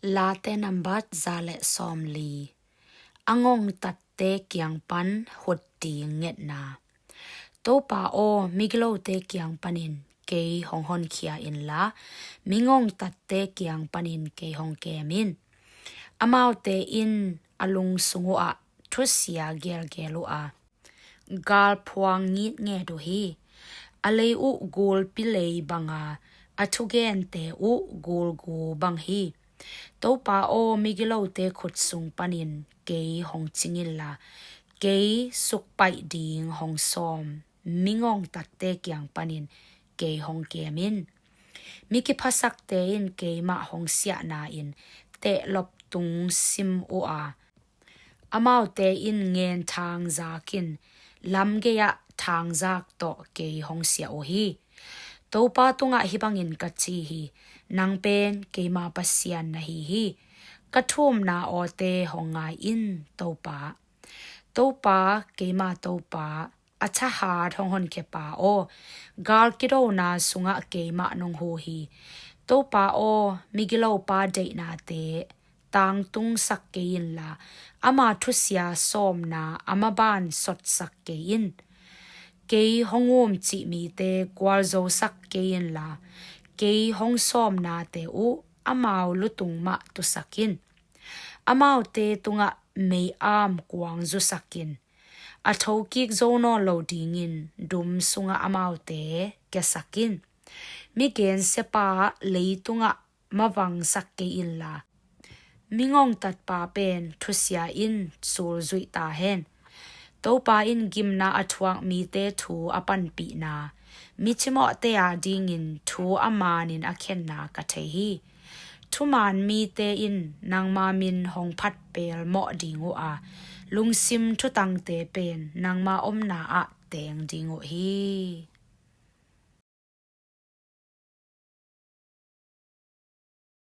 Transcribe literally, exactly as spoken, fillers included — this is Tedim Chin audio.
Late nambat za le sawmli. A ngongtatte kiang pan hut ding ngetna. Topa aw, migilote kiang panin kei hong honkhia inla, mi ngongtatte kiang panin kei hong kem in. Amaute in a lungsung uhah thusia gelgel uh a, galphuang ngitnget uh hi. A lei uh gulpi lei banga, a thugente uh gulgu bang hi. Topa aw, migilote khut sung panin kei hong cing inla, kei sukpaih ding hong sawm mi ngongtatte kiang panin kei hong kem in. Mi kiphasakte in keimah hong siahna-in tehlop tung sim uh a, amaute in ngen thangzak in, lamgei-ah thangzak tawh kei hong siah uh hi. Topa tungah hih bangin ka ci hi: Nang pen keima Pasian na hi hi. Ka thumna awte hong ngai in, Topa. Topa, keima Topa, a thahat hong honkhiapa aw, gal kidona sungah keimah nong hu hi. Topa aw, migilopa deihnate tangtungsak kei inla, ama thusia sawmna a maban sotsak kei in. Kei hong umcih mite gualzosak kei inla, kei hong sawmnate uh amau lutung mah tusak in. Amaute tungah mei-am kuang zusak in. A thokik zo nawn lo dingin dum sungah amaute kiasak in. Mi gensiapa leitungah mavangsak kei inla, mi ngongtatpa pen thusia in sulzuih ta hen. Topa in gimna a thuak mite thu a panpihna, mi cimawhte adingin thu a manin a khenna ka thei hi. Thumaan mite in nangma min hong phat pelmawh ding uh a, lungsim thutangte pen nangma omna ah teng ding uh hi.